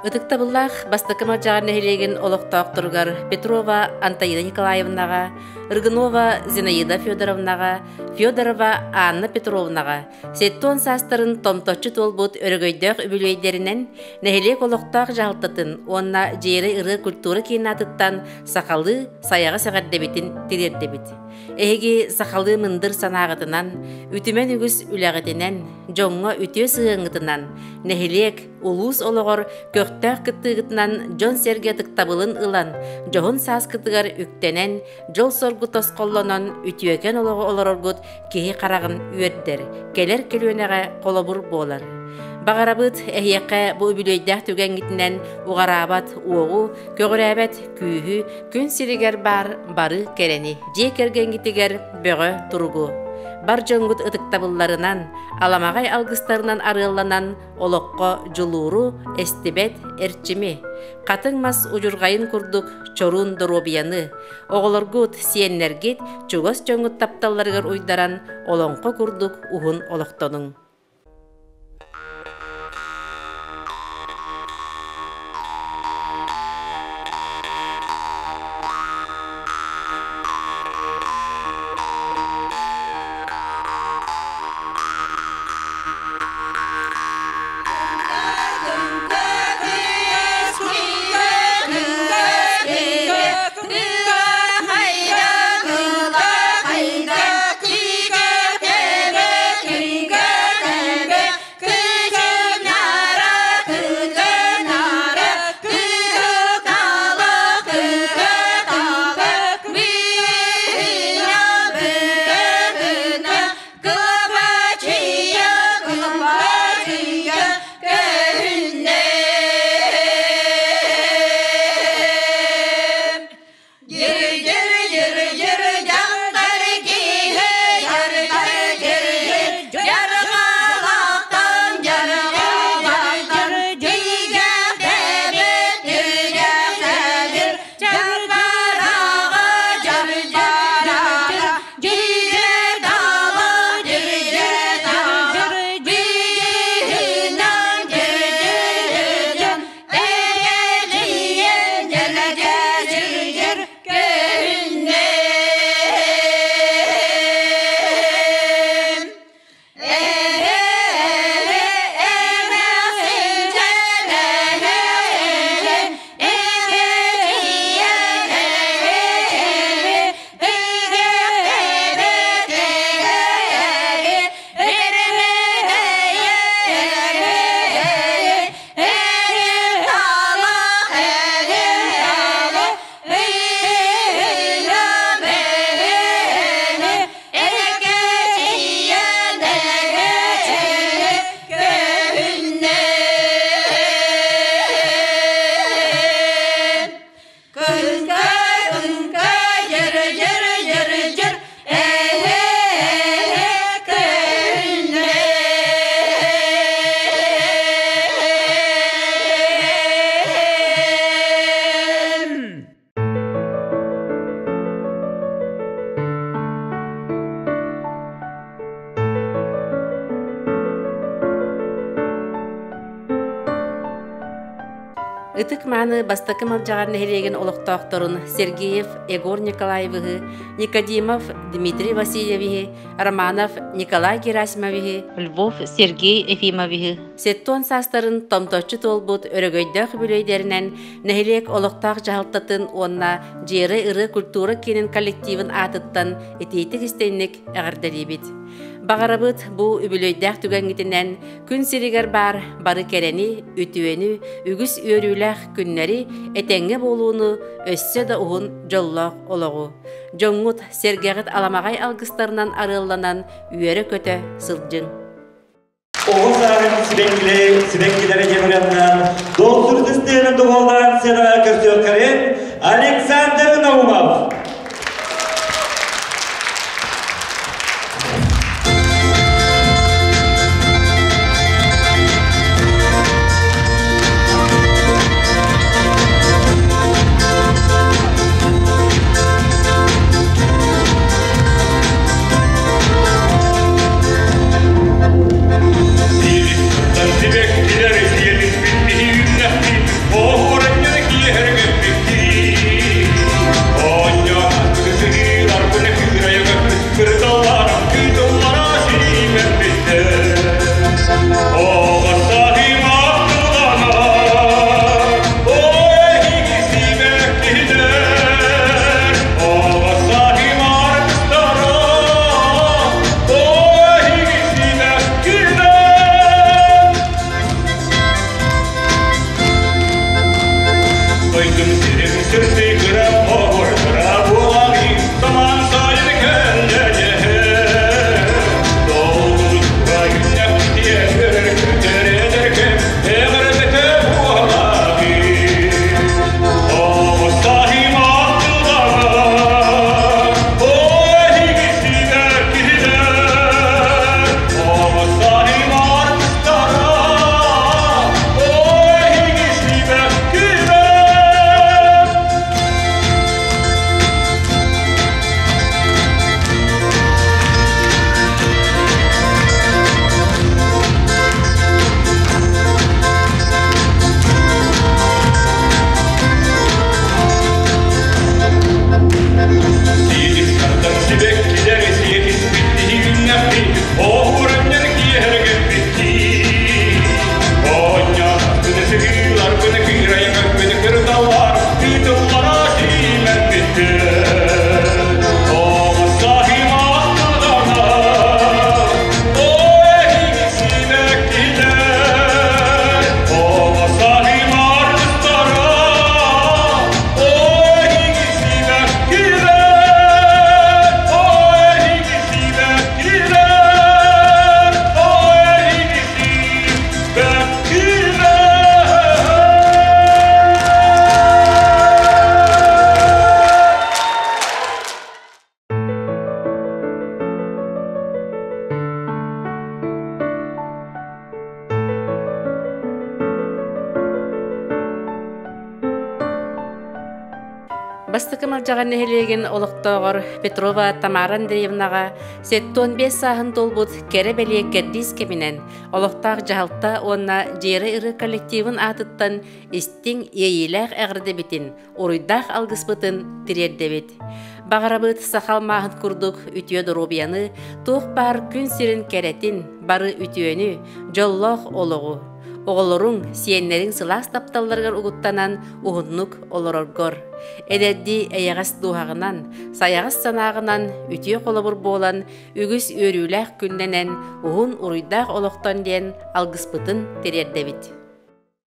Ытыктабыллаах Бастакы Малдьаҕар нэһилиэгин олохтоохторугар Петрова Антонина Николаевнаҕа, Рыгынова Зинаида Федоровнаҕа, Федорова Анна Петровнаҕа 70 саастарын томточчу туолбут өрөгөйдөөх үбүлүөйдэринэн нэһилиэк олохтоох дьаһалтатын уонна Дьиэрэй ырыа культура киин аатыттан сахалыы сайаҕас эҕэрдэбитин тириэрдэбит. Эһиги сахалыы мындыр санааҕытынан, үтүмэн үгүс үлэҕитинэн, дьоҥҥо үтүө сыһыаҥҥытынан, нэһилиэк, улуус олоҕор көхтөөх кыттыыгытынан дьон-сэргэ ытыктабылын ылан, дьоһун сааскытыгар үктэнэн, дьол-соргу тосхоллонон үтүөкэн олоҕу олороргут киһи хараҕын үөрдэр, кэлэр көлүөнэҕэ холобур буолар. Баҕарабыт эһиэхэ бу үбүлүөйдээх түгэҥҥитинэн уҕараабат уоҕу, көҕүрээбэт күүһү, күн сиригэр баар бары кэрэни, дьиэ кэргэҥҥитигэр бөҕө туругу, бар дьоҥҥут ытыктабылларынан, аламаҕай алгыстарынан арыалланан олоххо дьулууру, эстибэт эрчими, хатыҥ мас удьурҕайын курдук чоруун доруобуйаны, оҕолоргут, сиэннэргит чугас дьоҥҥут тапталларыгар уйдаран олоҥхо курдук уһун олохтонуҥ. Ытык-мааны Бастакы Малдьаҕар нэһилиэгин олохтоохторун Сергеев Егор Николаевиһы, Никодимов Дмитрий Васильевиһы, Романов Николай Герасимовиһы, Львов Сергей Ефимовиһы 70 саастарын томточчу туолбут өрөгөйдөөх үбүлүөйдэринэн нэһилиэк олохтоох дьаһалтатын уонна Дьиэрэ ырыа культура киинин коллективын аатыттан итиитик-истиҥник эҕэрдэлиибит. Баҕарабыт бу үбүлүөйдээх түгэҥҥитинэн күн сиригэр баар бары кэрэни, үтүөнү, үгүс үөрүүлээх күннэри, этэҥҥэ буолууну, өссө да уһун дьоллоох олоҕу. Дьоҥҥут, сэргэҕит аламаҕай алгыстарынан арыалланан үөрэ-көтө сылдьыҥ. Оҕо сааһын сибэккилэрэ диэн ырыаннан долсур тыстыырын доҕоллоон сыанаҕа көрсүөххэрин Александр Наумов. Сибэккилэр сиэлиспит биһи үүннэхпит. Бастакы Малдьаҕар нэһилиэгин олохтооҕор Петрова Тамара Андреевнаҕа 75 сааһын туолбут кэрэ бэлиэ кэрдиис кэминэн олохтоох дьаһалта уонна Дьиэрэ ырыа коллективын аатыттан истиҥ иэйиилээх эҕэрдэбитин, уруйдаах алгыспытын тириэрдэбит. Баҕарабыт саха алмааһын курдук үтүө доруобуйаны, туох баар күн сирин кэрэтин, бары үтүөнү, дьоллоох олоҕу. Оҕолоруҥ, сиэннэриҥ сылаас тапталларыгар угуттанан уһуннук олороргор. Эдэрдии эйэҕэс дууһаҕынан, сайаҕас санааҕынан үтүө холобур буолан, үгүс үөрүүлээх күннэнэн, уһун уруйдаах олохтон диэн алгыспытын тириэрдэбит.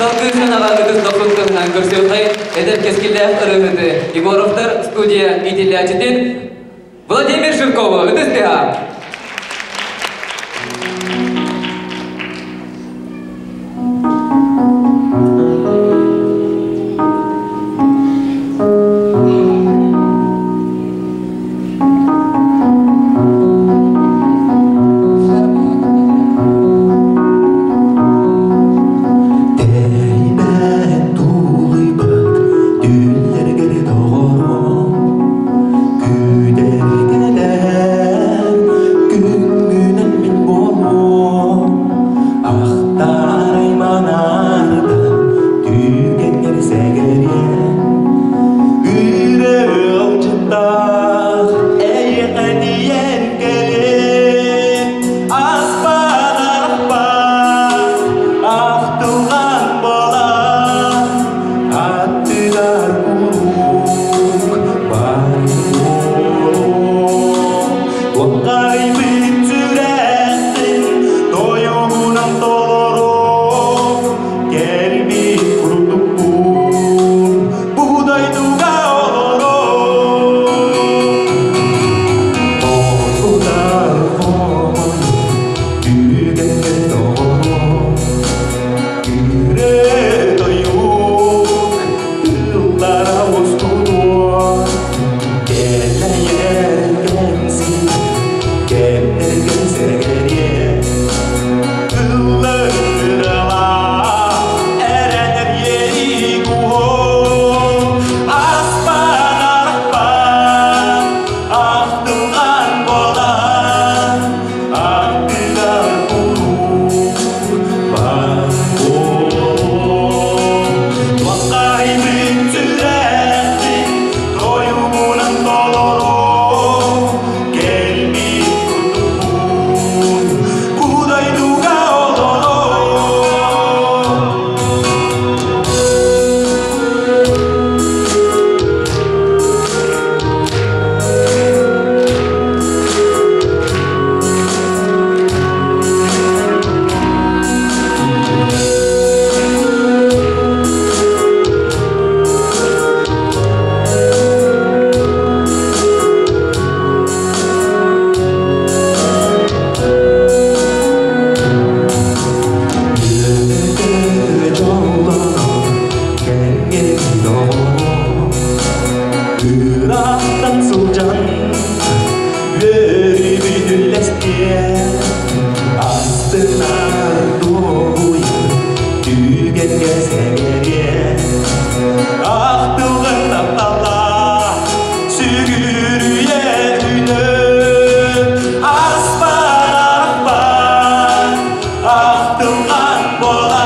Салгыы сыанаҕа ытыс дохсун тыаһынан көрсүөххэй эдэр кэскиллээх ырыаһыты Егоровтар студия иитиллээччитин Владимир Жиркову ытыс тыаһа! Тэйбэт тулуйбат түүллэргэр доҕорум Күүтэр-кэтэһэр күҥҥүнэн мин буолуом Ахтаарай манаарда түгэҥҥэр сэгэриэм Үрэ ыалдьыттаах эйиэхэ тиийэн кэлин Аспан арахпат ахтылҕан буолан Аттыгар куруук баар буолуом Туоххайбыт сүрэхпин тойугунан толоруом Кэлбит курдукпун бу дойдуга олорон Хотугар хомойор түгэҥҥэ доҕорум Күүрэ тойук тыллара устудуо Кэлэйэр кэмсин кэмнэргин сэгэриэ Ыллыыралаах эрэнэр иэйик уһун Аспан арахпат ахтылҕан буолан Ардыгар куруук баар буолуом Туоххайбыт сүрэхпин тойугунан толоруом Кэлбит курдукпун бу дойдуга олорон. Үөтэ дьоллоно кэлгин доҕорум Ыраахтан сылдьан үөрүүбүн үллэстиэ Астынар дуоһуйар түгэҥҥэ сэгэриэ Ахтылҕан таптала сүгүрүйэ үнөр Аспар арахпат ахтылҕан буолар.